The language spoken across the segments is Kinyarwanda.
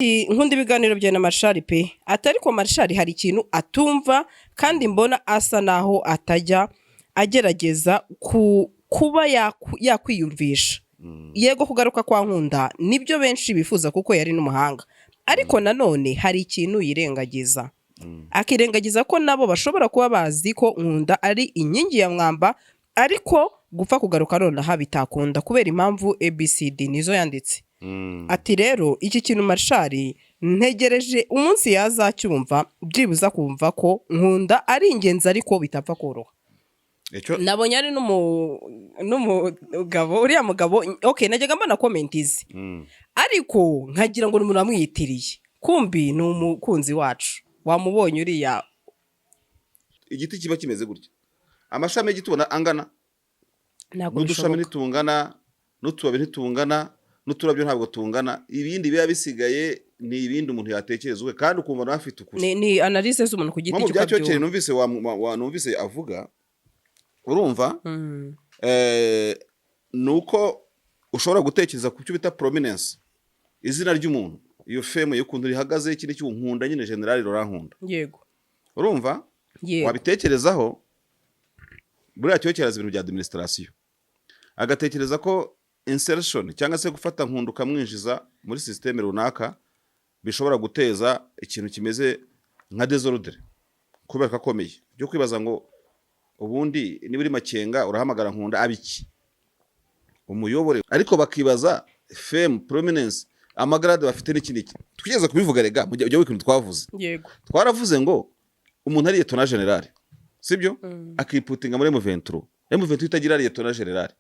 Nkunda ibiganiro bya na Marshal pe. Ati ariko Marshal hari ikintu atumva kandi mbona asa naho atajya agerageza kuba yakwiyumvisha. Yego, kugaruka kwa Nkunda nibyo benshi bifuza kuko yari n'umuhanga, ariko nanone hari ikintu yirengagiza, akirengagiza ko nabo bashobora kuba bazi ko Nkunda ari inkingi ya mwamba, ariko gupfa kugaruka nonaha bitakunda kubera impamvu ABCD nizo yanditse. Ati rero iki kintu Marshal ntegereje umunsi yazacyumva, byibuza kumva ko Nkunda ari ingenzi ariko bitapfa koroha. Icyo Nabonye ari n'umugabo, uriya mugabo, okay, najyaga mbona comment ze, ariko nkagira ngo ni umuntu wamwiyitiriye, kumbi ni umukunzi wacu. Wamubonye uriya? Igiti kiba kimeze gutya, amashami y'igiti ubona angana? Ntabwo n'udushami bishoboka. Ntitungana, n'utubabi ntitungana, n'uturabyo ntabwo tungana. Ibindi biba bisigaye ni ibindi umuntu yatekereza ubwe kandi ukumva nawe afite ukuri. Ni analyse z'umuntu ku giti Nko mu cye bya Cyokere ukabyumva. Numvise numvise avuga, urumva, ni uko ushobora gutekereza ku cyo bita prominence, izina ry'umuntu, iyo fame y'ukuntu rihagaze, iki n'iki. Nkunda nyine General Laurent Nkunda. Urumva? Yego. Wabitekerezaho, buriya Cyokere azi ibintu bya administration, agatekereza ko insertion cyangwa se gufata Nkunda ukamwinjiza muri système runaka bishobora guteza ikintu kimeze nka désordre kubera ko akomeye, byo kwibaza ngo ubundi niba uri Makenga urahamagara Nkunda abiki umuyobore, ariko bakibaza fame, prominence, amagrade bafite n'iki n'iki. Twigeze kubivuga rega mu gihe ikintu twavuze. Twaravuze ngo umuntu ari lieutenant général, sibyo, akiputinga muri M23, M23 itagira lieutenant général,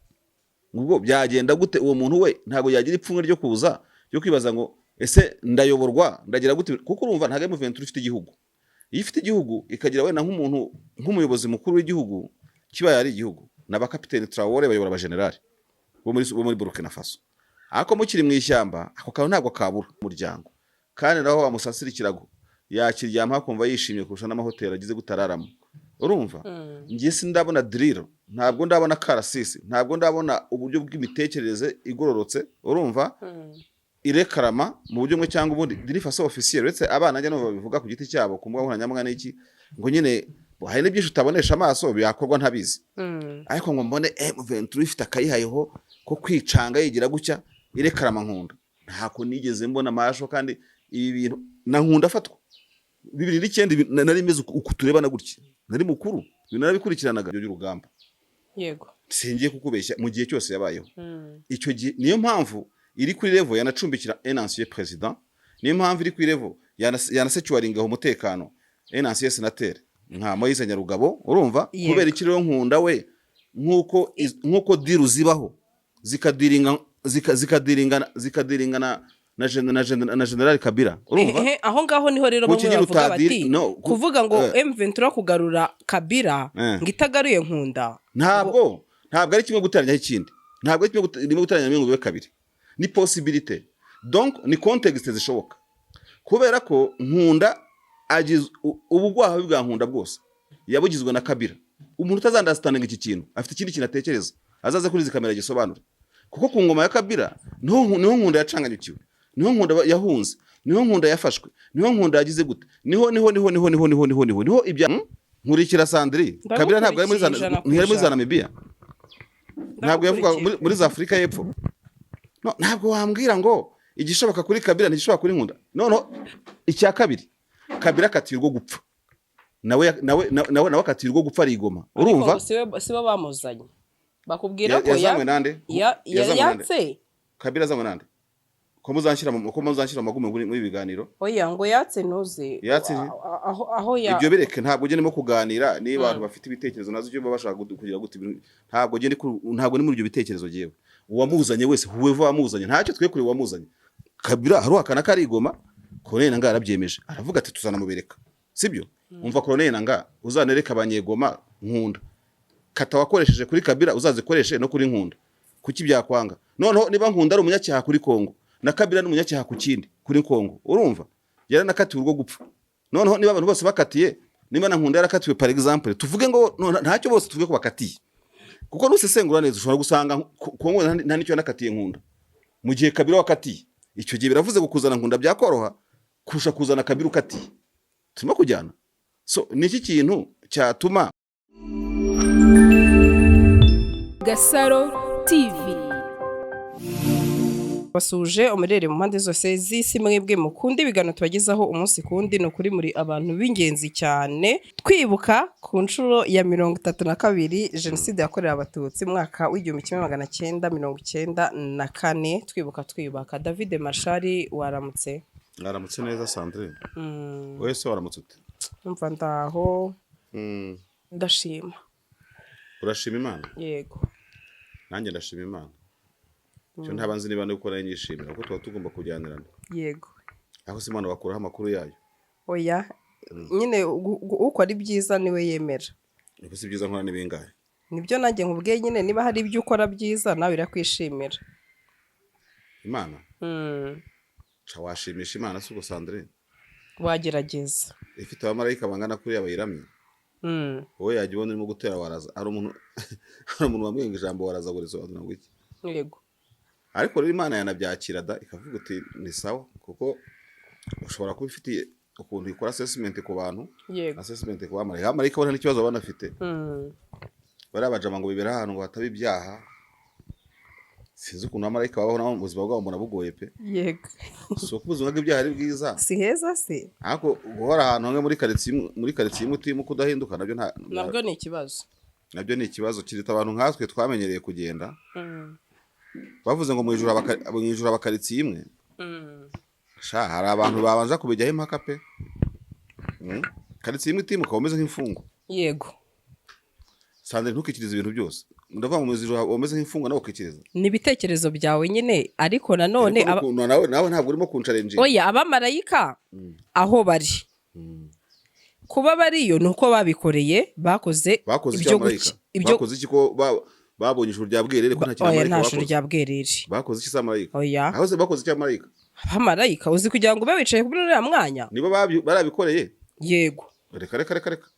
ubwo byagenda gute? Uwo muntu we ntabwo yagira ipfunwe ryo kuza ryo kwibaza ngo ese ndayoborwa, ndagira gute? Kuko urumva ntabwo M23 ifite igihugu. Iyo ifite igihugu ikagira wenda nk'umuntu nk'umuyobozi mukuru w'igihugu, kibaye ari igihugu, n'abakapiteni Traore bayobora abajenerali bo muri Burkina Faso, ariko mukiri mu ishyamba ako kantu ntabwo kabura umuryango. Kandi naho wamusasira ikirago yakiryama akumva yishimye kurusha n'amahoteli agize gutararamo. Urumva, njye sindabona drill, ntabwo ndabona karasisi, ntabwo ndabona uburyo bw'imitekerereze igororotse, urumva, irekarama mu buryo bumwe cyangwa ubundi d'une façon officielle, uretse abana njya numva babivuga ku giti cyabo ku mbuga nkoranyambaga n'iki, ngo nyine hari n'ibyinshi utabonesha amaso byakorwa ntabizi, ariko ngo mbone M23 ifite akayihayeho ko kwicanga yigira gutya irekarama Nkunda, ntako nigeze mbona amasho. Kandi ibi bintu na Nkunda afatwa 2009 nari meze uku turebana gutya, nari mukuru, ibintu narabikurikiranaga by'urugamba. Singiye kukubeshya, mu gihe cyose yabayeho icyo gihe, niyo mpamvu iri kuri level yanacumbikira un ancien président, niyo mpamvu iri kuri level yanasecuringa umutekano un ancien sénateur nka Moise Nyarugabo. Urumva? Kubera iki rero Nkunda we nk'uko deal zibaho zikadiringa zikadiringa na General Kabila, urumva? Ehe, aho ngaho niho rero Kuki bamwe nyine bavuga bati no, kuvuga ngo M23 kugarura Kabila ngo itagaruye Nkunda. Ntabwo ari kimwe guteranyaho ikindi, ntabwo ari kimwe rimwe guteranya rimwe ngo bibe kabiri. Ni possibilité, donc ni contexte zishoboka, kubera ko Nkunda agize ubugwaha bwa Nkunda bwose yabugizwe na Kabila. Umuntu utazunderstandinga iki kintu afite ikindi kintu atekereza, azaze kuri izi kamera gisobanure, kuko ku ngoma ya Kabila niho Nkunda yacanganyukiwe, niho Nkunda yahunze, niho Nkunda yafashwe, niho Nkunda yagize gute, niho niho niho niho niho niho niho niho niho ibya. Nkurikira Sandri, Kabila ntabwo ari muri za Ndagukurikiye ijana ku ntiyari muri za ijana. Namibia, ntabwo yavuga muri za Afurika y'Epfo. No, ntabwo wambwira ngo igishoboka kuri Kabila ntigishoboka kuri Nkunda. Noneho icya kabiri, Kabila akatiye urwo gupfa, nawe akatiye urwo gupfa arigoma, urumva? Ariko sibo bamuzanye, bakubwira ko Yazanywe nande? Yazanywe nande? Yatse. Kabila azanywe nande? Ko muzanshyira mu magume muri ibi biganiro? Oya, ngo yatse ntuze. Yatse iki? Aho ya Ibyo bireke, ntabwo ugenda ndimo kuganira niba abantu bafite ibitekerezo nazo icyo baba bashaka kugira gute ntabwo ugenda ntabwo ni muri ibyo bitekerezo. Jewe uwamuzanye wese, whoever wamuzanye, ntacyo twe kuri uwamuzanye. Kabila haruhakana ko arigoma, Corneille Nangaa yarabyemeje, aravuga ati tuzanamubereka, sibyo? Umva Corneille Nangaa, uzanereka abanyegoma Nkunda, kata wakoresheje kuri Kabila uzazikoreshe no kuri Nkunda. Kuki byakwanga? Noneho niba Nkunda ari umunyacyaha kuri Kongo, na Kabila ni umunyacyaha ku kindi kuri Kongo, urumva yaranakatiwe urwo gupfa. Noneho niba abantu bose bakatiye, niba na Nkunda yarakatiwe, par exemple, tuvuge ngo no, ntacyo, bose tuvuge ko bakatiye, kuko nusesengura neza ushobora gusanga Kongo nta n'icyo yanakatiye Nkunda, mu gihe Kabila wakatiye. Icyo gihe biravuze ngo kuzana Nkunda byakoroha kurusha kuzana Kabila ukatiye. Turimo kujyana. So ni iki kintu cyatuma Gasaro TV. Basuje umurere mu mpande zose z'isi, mwebwe mukunda ibiganiro tubagezaho umunsi ku wundi. Ni ukuri muri abantu b'ingenzi cyane. Twibuka ku nshuro ya 32 Jenoside yakorewe Abatutsi mu mwaka w'1994, twibuka twiyubaka. David Mashari, waramutse? Mwaramutse neza, Sandrine. Wowe se waramutse ute? Umva, ndaho, ndashima. Urashima Imana? Yego. Nanjye ndashima Imana. Icyo ntaba nzi niba nuko nayo nyishimira, kuko tuba tugomba kujyanirana. Aho se Imana bakuraho amakuru yayo? Oya nyine, ukora ibyiza niwe yemera. Niko si byiza nkora ni bingahe? Nibyo nanjye nkubwiye nyine, niba hari ibyo ukora byiza nawe irakwishimira. Imana ca washimisha Imana si ubwo, Sandrine? Wagerageza. Ifite abamarayika bangana kuriya bayiramye. Wowe yajya ubona urimo gutera waraza. Hari umuntu wambwiye ngo ijambo waraza ngo risobanura ngo iki? Ariko rero Imana yanabyakira da, ikavuga uti ni sawa, kuko ushobora kuba ifitiye ukuntu ikora assessment ku bantu, assessment ku bamarayika. Abamarayika bo nta n'ikibazo baba banafite. Bariya bajama ngo bibera ahantu ngo hataba ibyaha. Sinzi ukuntu abamarayika babaho nabo, ubuzima bwabo mbona bugoye pe. Si uko ubuzima bw'ibyaha ari bwiza. Si heza se? Ariko guhora ahantu hamwe muri karitsiye imwe, muri karitsiye imwe utimuka udahinduka, nabyo nta Nabwo ni ikibazo. Nabyo ni ikibazo kirita abantu nkatwe twamenyereye kugenda. Bavuze ngo mu ijuru haba karitsiye imwe. Sha, hari abantu babanza kubijyaho impaka pe. Karitsiye imwe itimuka, umeze nk'imfungwa. Sandrine, ntukikirize ibintu byose. Ndavuga ngo mu ijuru umeze nk'imfungwa, nawe ukikiriza. Ni ibitekerezo byawe nyine, ariko nanone Ariko n'ukuntu nawe ntabwo urimo kunchallenginga. Oya, abamarayika aho bari, kuba bariyo ni uko babikoreye, bakoze Bakoze iki ibyo abamarayika? Ibyo Bakoze iki ko babonye ijuru rya bwerere, ko nta kintu Oya, abamarayika nta juru bakoze? rya bwerere. Bakoze iki se abamarayika? Oya. Aho se bakoze iki abamarayika? Abamarayika, uzi kugira ngo ube wicaye kuri uriya mwanya? Nibo barabikoreye? Yego. Reka, reka, reka, reka.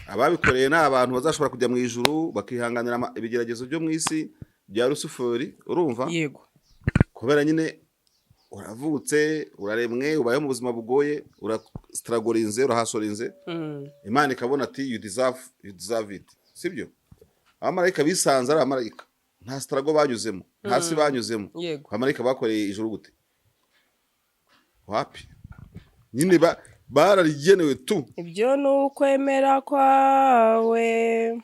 Ababikoreye ni abantu bazashobora kujya mu ijuru bakihanganira ibigeragezo byo mu isi bya Rusuferi, urumva? Yego. Kubera nyine uravutse, uraremwe, ubayeho mu buzima bugoye, urastrugglinze, urahustlinze, Imana ikabona ati you deserve it, sibyo? Abamarayika bisanze ari abamarayika, nta struggle banyuzemo, nta si banyuzemo. Abamarayika bakoreye ijuru gute? Wapi nyine, bararigenewe tu. Ibyo ni ukwemera kwawe.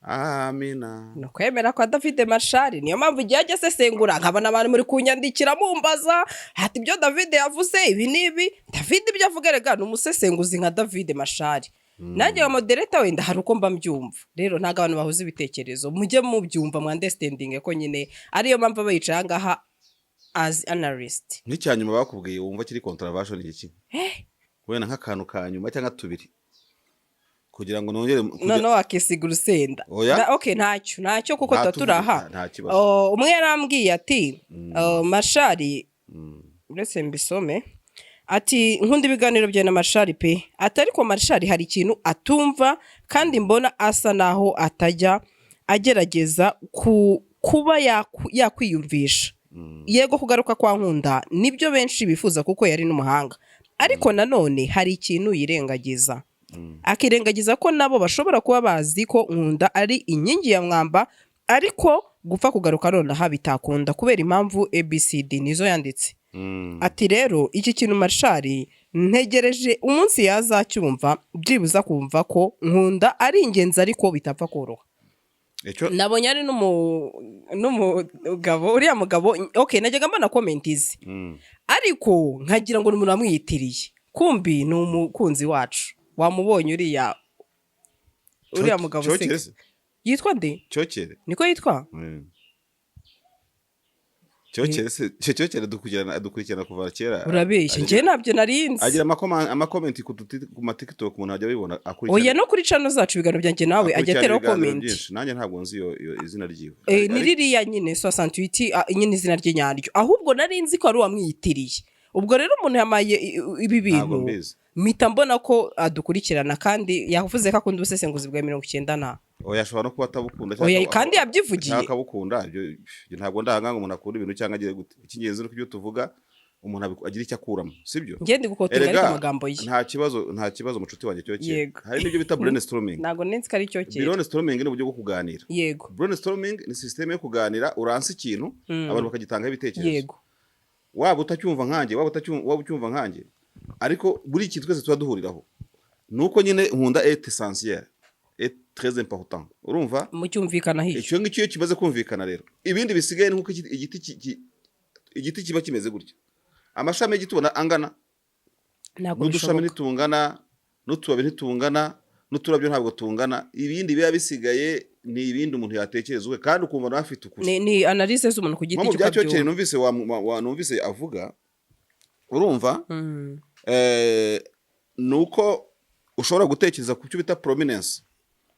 Amina. Ni ukwemera kwa David Mashari. Niyo mpamvu igihe ajya asesengura nkabona abantu muri kunyandikira mumbaza hati ibyo David yavuze ibi n'ibi. David ibyo avuga rega ni umusesenguzi nka David Mashari, nanjye wa moderator wenda hari uko mba mbyumva. Rero ntabwo abantu bahuza ibitekerezo, mujye mubyumva, mwunderstandinge ko nyine ariyo mpamvu aba yicaye aha ngaha as analyst. Nk'icya nyuma bakubwiye wumva kiri controversial ni iki? Wenda nk'akantu ka nyuma cyangwa tubiri kugira ngo nongere Noneho wakisiga urusenda. Oya. Okay, ntacyo, ntacyo, kuko Nta tuba turi aha. Nta kibazo. Oh, umwe yarambwiye ati oh, Mashari, uretse mbisome, ati nkunda ibiganiro bya na Mashari pe, ati ariko Mashari hari ikintu atumva kandi mbona asa naho atajya agerageza kuba yakwiyumvisha. Yego, kugaruka kwa Nkunda nibyo benshi bifuza kuko yari n'umuhanga, ariko nanone hari ikintu yirengagiza, akirengagiza ko nabo bashobora kuba bazi ko Nkunda ari inkingi ya mwamba, ariko gupfa kugaruka nonaha bitakunda kubera impamvu ABCD, nizo yanditse. Ati rero iki kintu Mashari ntegereje umunsi yazacyumva, byibuza kumva ko Nkunda ari ingenzi ariko bitapfa koroha. Icyo Nabonye ari n'umugabo, uriya mugabo, okay, najyaga mbona comment ze, ariko nkagira ngo ni umuntu wamwiyitiriye, kumbi ni umukunzi wacu. Wamubonye uriya mugabo Cyokere se se? Yitwa nde? Cyokere. Niko yitwa? Cyokere se, Cyokere dukurikirana kuva kera. Urabeshya, njyewe ntabyo narinzi. Agira amacomments ku maTikTok, umuntu ajya abibona akurikirana. Oya, no kuri channel zacu, ibiganiro byanjye nawe ajya Akurikirana ateraho ibiganiro comment. byinshi. Nanjye ntabwo nzi iyo izina ryiwe. Ni ririya nyine 68, nyine izina rye nyaryo, ahubwo nari nzi ko ari uwamwiyitiriye. Ubwo rero umuntu yamaye ibi Ntabwo bintu, mbizi. mpita mbona ko adukurikirana, kandi yavuze ko akunda ubusesenguzi bwa 90 na Oya, ashobora no kuba atabukunda Oya, cyangwa kandi yabyivugiye. Cyangwa akabukunda. Ibyo ntabwo ndahanga ngo umuntu akunda ibintu cyangwa agire gute. Icy'ingenzi ni uko ibyo tuvuga Umuntu agira icyo akuramo, sibyo? Njye ndi guquotinga ariko Erega amagambo ye. Nta kibazo, nta kibazo, mucuti wanjye Cyokere. Hari n'ibyo bita brainstorming. Ntabwo nenzi ko ari Cyokere. Brainstorming ni uburyo bwo kuganira. Brainstorming ni système yo kuganira, uransa ikintu, abantu bakagitangaho ibitekerezo. Waba utacyumva nkanjye, waba ucyumva nkanjye, ariko buri kintu twese tuba duhuriraho ni uko nyine Nkunda est essentiel, est très important, urumva? Mucyumvikana hiyo. Icyo ngicyo iyo kimaze kumvikana rero, ibindi bisigaye ni nkuko igiti kiba kimeze gutya, amashami y'igiti ubona angana? Ntabwo N'udushami bishoboka. ntitungana, n'utubabi ntitungana, n'uturabyo ntabwo tungana. Ibindi biba bisigaye ni ibindi umuntu yatekereza ubwe, kandi ukumva nawe afite ukuri. Ni analyse z'umuntu ku giti Nko mu cye bya uko Cyokere abyumva. numvise numvise avuga, urumva, ni uko ushobora gutekereza ku cyo bita prominence,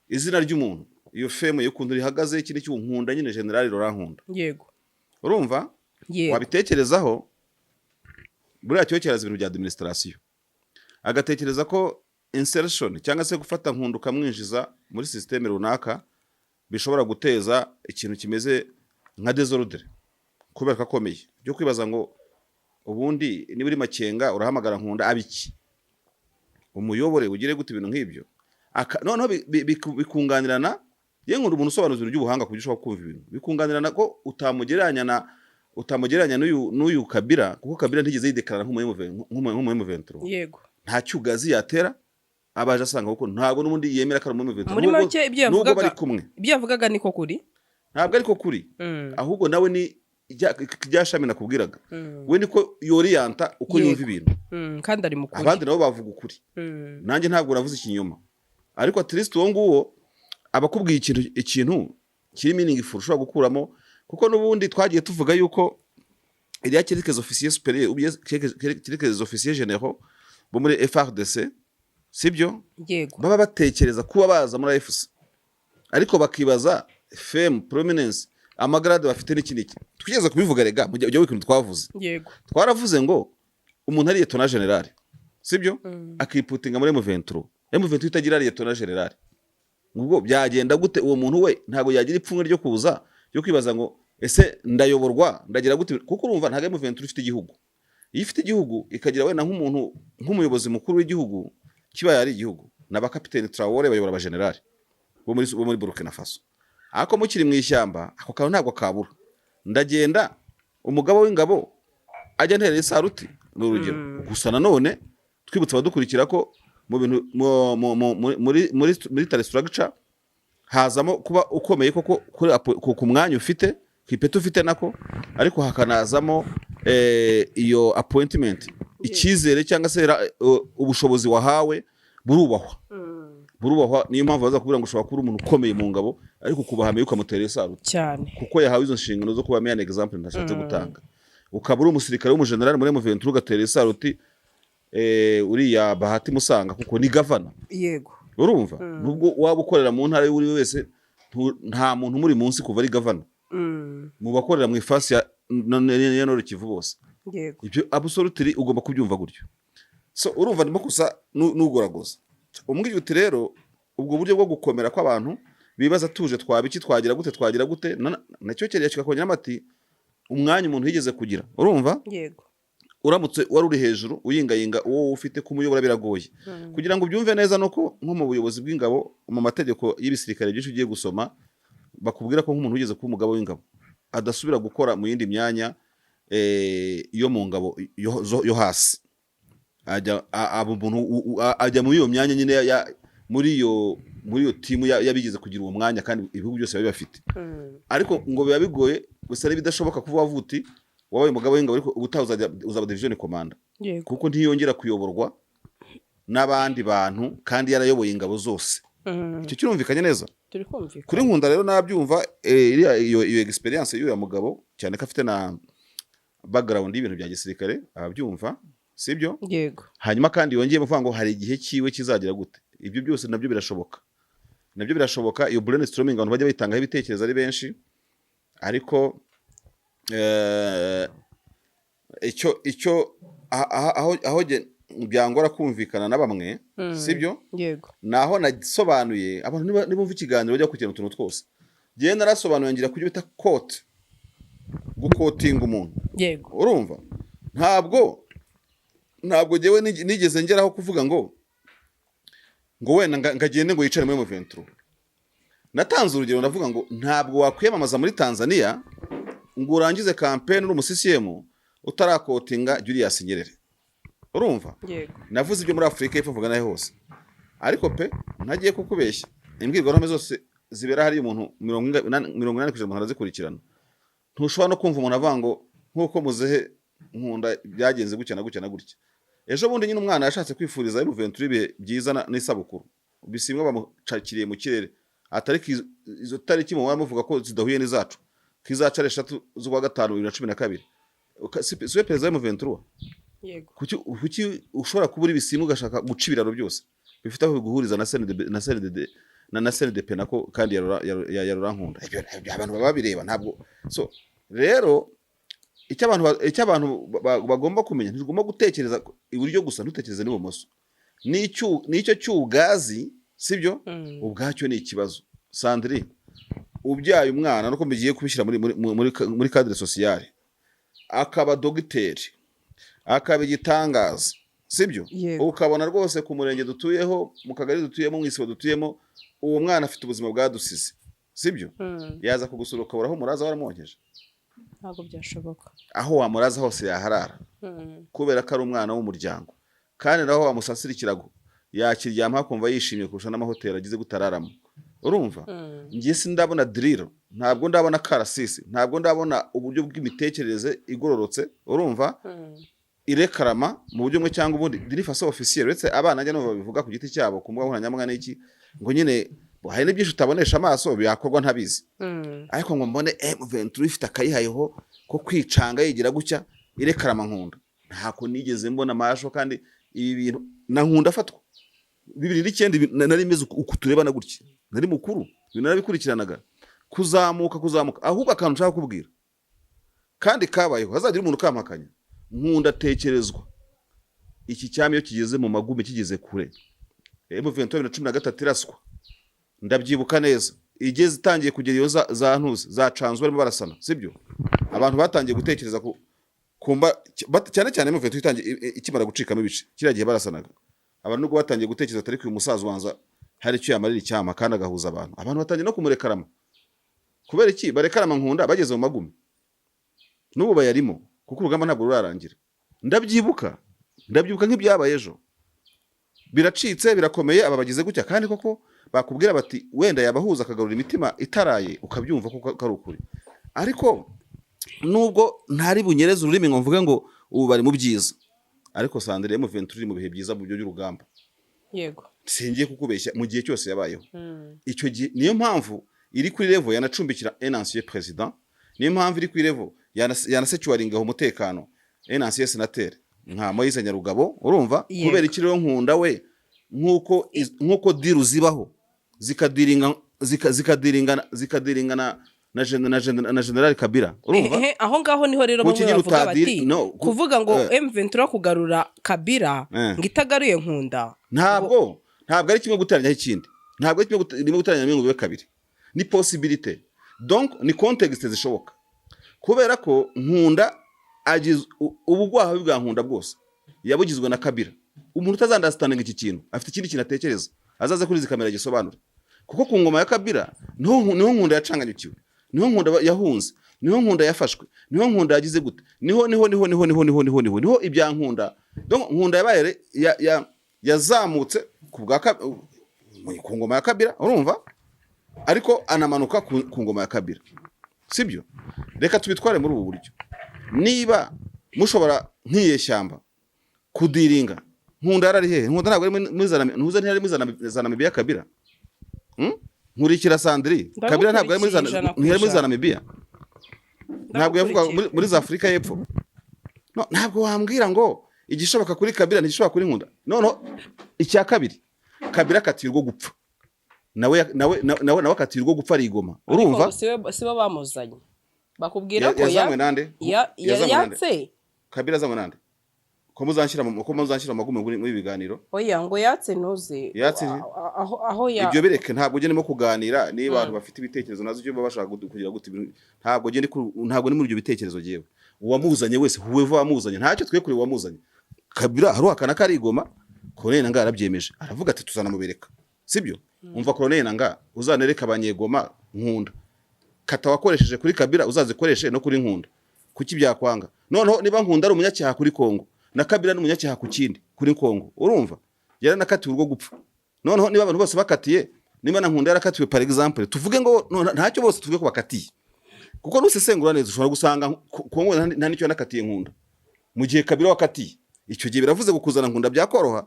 izina ry'umuntu, iyo fame y'ukuntu rihagaze, iki n'iki. Nkunda nyine General Laurent Nkunda. Urumva? Yego. Wabitekerezaho, buriya Cyokere azi ibintu bya administration, agatekereza ko insertion cyangwa se gufata Nkunda ukamwinjiza muri système runaka bishobora guteza ikintu kimeze nka désordre, kubera ko akomeye, byo kwibaza ngo ubundi niba uri Makenga urahamagara Nkunda abiki umuyobore ugire gute, ibintu nk'ibyo. Noneho bikunganirana. Yewe, nkunda umuntu usobanuza ibintu by'ubuhanga ku buryo ushobora kumva ibintu bikunganirana, ko utamugereranya n'uyu Kabila, kuko Kabila ntigeze yideclarara nk'umu M23. Nta cyugazi yatera abaje asanga, kuko ntabwo n'ubundi yemera ko ari umu M23. Muri make ibyo Nubwo yavugaga bari kumwe. Ibyo yavugaga niko kuri. Ntabwo ariko kuri. Ahubwo nawe ni rya shami nakubwiraga, we niko yoriyanta uko yumva ibintu. Kandi ari mukuri. Abandi nabo bavuga ukuri. Nanjye ntabwo navuze ikinyoma, ariko at least uwo nguwo aba akubwiye ikintu kiri meaningful ushobora gukuramo, kuko n'ubundi twagiye tuvuga yuko iriya quelques officiers supérieurs ou bien quelques officiers généraux bo muri FARDC, sibyo? Yego. Baba batekereza kuba baza muri AFC, ariko bakibaza fame, prominence, amagrade bafite n'iki n'iki. Twigeze kubivuga rega mu gihe ikintu twavuze. Twaravuze ngo umuntu ari lieutenant général, sibyo, akiputinga muri M23, M23 itagira lieutenant général, ubwo byagenda gute? Uwo muntu we ntabwo yagira ipfunwe ryo kuza, ryo kwibaza ngo ese ndayoborwa, ndagira gute? Kuko urumva ntabwo M23 ifite igihugu. Iyo ifite igihugu, ikagira wenda nk'umuntu nk'umuyobozi mukuru w'igihugu, kibaye ari igihugu, n'abakapiteni Traore bayobora abajenerali bo muri Burkina Faso. Ariko mukiri mu ishyamba, ako kantu ntabwo kabura. Ndagenda umugabo w'ingabo ajya nterera isaruti, ni urugero gusa. Nanone twibutsa abadukurikira ko mu bintu muri military structure hazamo kuba ukomeye koko ku mwanya ufite, ku ipeti ufite nako, ariko hakanazamo iyo appointment, icyizere cyangwa se ubushobozi wahawe burubahwa, burubahwa. Niyo mpamvu baza kubwira ngo ushobora kuba uri umuntu ukomeye mu ngabo, ariko ukubaha meya ukamutera isaruti, kuko yahawe izo nshingano zo kuba meya. Ni example ntashatse gutanga. Ukaba uri umusirikare w'umujenerali muri M23, ugatera isaruti uriya Bahati Musanga, kuko ni gavana. Urumva, nubwo waba ukorera mu ntara y'uri wese, nta muntu umuri munsi kuva ari gavana mu bakorera mu ifasi ya Nord Kivu bose. Ibyo absolutely ugomba kubyumva gutyo. So urumva ndimo gusa nugoragoza umbwira uti rero ubwo buryo bwo gukomera kw'abantu bibaza tuje twaba iki, twagira gute, twagira gute, nacyo cyari kikakongeramo ati umwanya umuntu yigeze kugira, urumva, uramutse wari uri hejuru uyingayinga uwo ufite kumuyobora biragoye. Kugira ngo ubyumve neza, nuko nko mu buyobozi bw'ingabo, mu mategeko y'ibisirikare byinshi ugiye gusoma, bakubwira ko nk'umuntu wigeze kuba umugabo w'ingabo adasubira gukora mu yindi myanya yo mu ngabo yo hasi. Ajya aba umuntu ajya muri iyo myanya nyine muri iyo timu y'abigeze kugira uwo mwanya, kandi ibihugu byose biba bibafite. Ariko ngo biba bigoye gusa n'ibidashoboka kuba wavuga uti wabaye umugabo w'ingabo, ariko ubutaha uzajya uzaba division commander, kuko ntiyongera kuyoborwa n'abandi bantu kandi yarayoboye ingabo zose. Icyo kirumvikanye neza? Turi kumvikana. Kuri Nkunda rero nabyumva, iriya iyo experience y'uriya mugabo, cyane ko afite na background y'ibintu bya gisirikare, ababyumva, sibyo? Yego. Hanyuma kandi yongeye kuvuga ngo hari igihe cyiwe kizagira gute. Ibyo byose nabyo birashoboka, nabyo birashoboka. Iyo brainstorming abantu bajya bayitangaho ibitekerezo ari benshi, ariko icyo aho byangora kumvikana na bamwe, sibyo? Yego. Naho nasobanuye abantu nibumva ikiganiro bajya kugira utuntu twose. Njyewe narasobanuye ngira kubyo bita quote, guquotinga umuntu. Urumva Ntabwo njyewe nigeze ngeraho kuvuga ngo wenda ngagende ngo yicare muri M23. Natanze urugero, ndavuga ngo ntabwo wakwiyamamaza muri Tanzania ngo urangize campaign uri umu CCM utaraquotinga Julius Nyerere, urumva? Yego. Navuze ibyo muri Afurika y'Epfo, mvuga nayo hose, ariko pe ntagiye kukubeshya, imbwirwaruhame zose zibera hariya umuntu 80% umuntu arazikurikirana. Ntushobora no kumva umuntu avuga ngo nk'uko muzehe Nkunda byagenze gutya na gutya na gutya. Ejo bundi nyine umwana yashatse kwifuriza M23 ibihe byiza n'isabukuru, Bisimwa bamucakiriye mu kirere, atari ko izo tariki muba muvuga ko zidahuye n'izacu, ko izacu ari 3 z'ukwa gatanu 2012. Si we perezida wa M23? Yego. Kuki ushobora kuba uri Bisimwa ugashaka guca ibiraro byose bifite aho biguhuriza na CNDB na CNDD na CNDP nako kandi ya Laurent Nkunda? Ibyo abantu baba babireba. Ntabwo so rero icyo abantu bagomba kumenya, ntugomba gutekereza iburyo gusa, ntutekereze n'ibumoso. N'icyo cy'ugazi, sibyo? Ubwacyo ni ikibazo. Sandrine, ubyaye umwana, nuko mugiye kubishyira muri cadre sociale, akaba dogiteri, akaba igitangaza, sibyo? Yego. Ukabona rwose ku murenge dutuyeho, mu kagari dutuyemo, mu isibo dutuyemo, uwo mwana afite ubuzima bwadusize, sibyo? Yaza kugusura ukabura aho umuraza waramwonkeje? Ntabwo byashoboka. Aho wamuraza hose yaharara, kubera ko ari umwana w'umuryango. Kandi naho wamusasira ikirago yakiryama akumva yishimye kurusha n'amahoteli agize gutararamo, urumva? Njye sindabona drill, ntabwo ndabona karasisi, ntabwo ndabona uburyo bw'imitekerereze igororotse, urumva, irekarama mu buryo bumwe cyangwa ubundi d'une façon officielle, uretse abana njya numva babivuga ku giti cyabo ku mbuga nkoranyambaga n'iki, ngo nyine hari n'ibyinshi utabonesha amaso byakorwa ntabizi. Ariko ngo mbone M23 ifite akayihayeho ko kwicanga yigira gutya irekarama Nkunda, ntako nigeze mbona amasho. Kandi ibi bintu na Nkunda afatwa 2009, nari meze uku turebana gutya, nari mukuru, ibintu narabikurikiranaga kuzamuka kuzamuka. Ahubwo akantu nshaka kubwira kandi kabayeho, hazagira umuntu ukampakanya: Nkunda atekerezwa iki cyami iyo kigeze mu magume, kigeze kure. M23 2013 iraswa, ndabyibuka neza, igeze itangiye kugera iyo za ntuzi za canzu barimo barasana, sibyo? Abantu batangiye gutekereza ku kumba cyane cyane M23 itangiye ikimara gucikamo ibice, kiriya gihe barasanaga, abantu nubwo batangiye gutekereza atari uyu musaza ubanza hari icyo yamarira icyama kandi agahuza abantu, abantu batangiye no kumurekarama. Kubera iki barekarama Nkunda bageze mu magume? N'ubu bayarimo, kuko urugamba ntabwo rurarangira. Ndabyibuka nk'ibyabaye ejo. Biracitse, birakomeye, aba bagize gutya, kandi koko bakubwira bati wenda yabahuza akagarura imitima itaraye, ukabyumva ko ari ukuri. Ariko nubwo ntari bunyereze ururimi ngo mvuge ngo ubu bari mu byiza, ariko Sandrine, M23 iri mu bihe byiza mu byo by'urugamba. Singiye kukubeshya, mu gihe cyose yabayeho icyo gihe, niyo mpamvu iri kuri level yanacumbikira un ancien président, niyo mpamvu iri kuri level yanasecuringaho umutekano un ancien sénateur nka Moise Nyarugabo, urumva? Kubera iki rero Nkunda we, nk'uko deal zibaho, zikadealinga zikadealinga na General Kabila, urumva? Ehe, aho ngaho niho rero Kuki bamwe nyine bavuga bati no, kuvuga ngo M23 kugarura Kabila ngo itagaruye Nkunda. Ntabwo ari kimwe guteranyaho ikindi, ntabwo ari kimwe rimwe guteranya rimwe ngo bibe kabiri. Ni possibilité, donc ni contexte zishoboka, kubera ko Nkunda agize ubugwaha bwa Nkunda bwose yabugizwe na Kabila. Umuntu utazunderstandinga iki kintu afite ikindi kintu atekereza, azaze kuri izi kamera gisobanura, kuko ku ngoma ya Kabila niho Nkunda yacanganyukiwe, niho Nkunda yahunze, niho Nkunda yafashwe, niho Nkunda yagize gute, niho niho niho niho niho niho niho niho niho ibya Nkunda. Donc Nkunda yabaye yazamutse ku ngoma ya Kabila, urumva, ariko anamanuka ku ngoma ya Kabila, sibyo? Reka tubitware muri ubu buryo: niba mushobora nk'iyeshyamba kudealinga, Nkunda yarari hehe? Nkunda ntabwo ari muri za ntuza, ntiyari muri za Namibiya Kabila? Nkurikira Sandri, Kabila ntabwo ari muri za Ndagukurikiye 100% ntiyari muri za Namibiya, ntabwo yavuga muri za Afurika y'Epfo? No, ntabwo wambwira ngo igishoboka kuri Kabila ntigishoboka kuri Nkunda. Noneho icya kabiri, Kabila akatiye urwo gupfa, nawe akatiye urwo gupfa arigoma, urumva? Ariko sibo bamuzanye, bakubwira ko Yazanywe nande? Yazanywe nande? Yatse. Kabila azanywe nande? Ko muzanshyira mu magume muri ibi biganiro? Oya, ngo yatse ntuze. Yatse iki? Aho ya Ibyo bireke, ntabwo ugenda ndimo kuganira niba abantu bafite ibitekerezo nazo ibyo baba bashaka kugira gute, ntabwo ugenda ntabwo ni muri ibyo bitekerezo. Jyewe Uwamuzanye wese, whoever wamuzanye, ntacyo twe kure uwamuzanye. Kabila haruhakana ko ari igoma. Corneille Nangaa yarabyemeje, aravuga ati tuzanamubereka, sibyo? Umva, Corneille Nangaa, uzanereka abanyegoma Nkunda. Kata wakoresheje kuri Kabila uzazikoreshe no kuri Nkunda. Kuki byakwanga? Noneho niba Nkunda ari umunyacyaha kuri Kongo, na Kabila ni umunyacyaha ku kindi kuri Kongo, urumva yaranakatiwe urwo gupfa. Noneho niba abantu bose bakatiye, niba na Nkunda yarakatiwe, par exemple, tuvuge ngo no, ntacyo, bose tuvuge ko bakatiye, kuko nusesengura neza ushobora gusanga Kongo nta nicyo yanakatiye Nkunda, mu gihe Kabila wakatiye. Icyo gihe biravuze ngo kuzana Nkunda byakoroha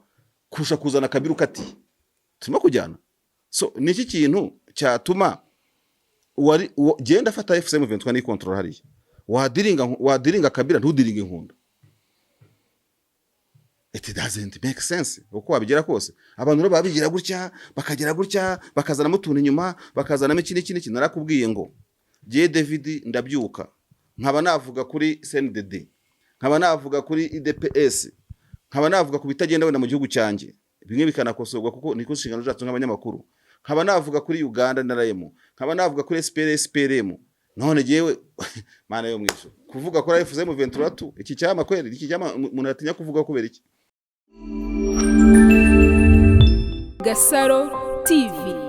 kurusha kuzana Kabila ukatiye. Turimo kujyana? So ni iki kintu cyatuma wari genda afata AFC M23 ni control hariya, wadiringa Kabila, ntudiringa Nkunda? It doesn't make sense uko wabigera kose. Abantu rero babigira gutya, bakagera gutya, bakazanamo utuntu inyuma, bakazanamo iki n'iki n'iki. Narakubwiye ngo jye David ndabyuka nkaba navuga kuri CNDD, nkaba navuga kuri UDPS, nkaba navuga ku bitagenda wenda mu gihugu cyanjye, bimwe bikanakosorwa kuko niko inshingano zacu nk'abanyamakuru, nkaba navuga kuri Uganda NRM, nkaba navuga kuri SPR SPLM. None jewe, Mana yo mwisho, kuvuga kuri AFC M23, iki cyama kweli, iki cyama umuntu atinya kuvuga kubera iki? Gasaro TV.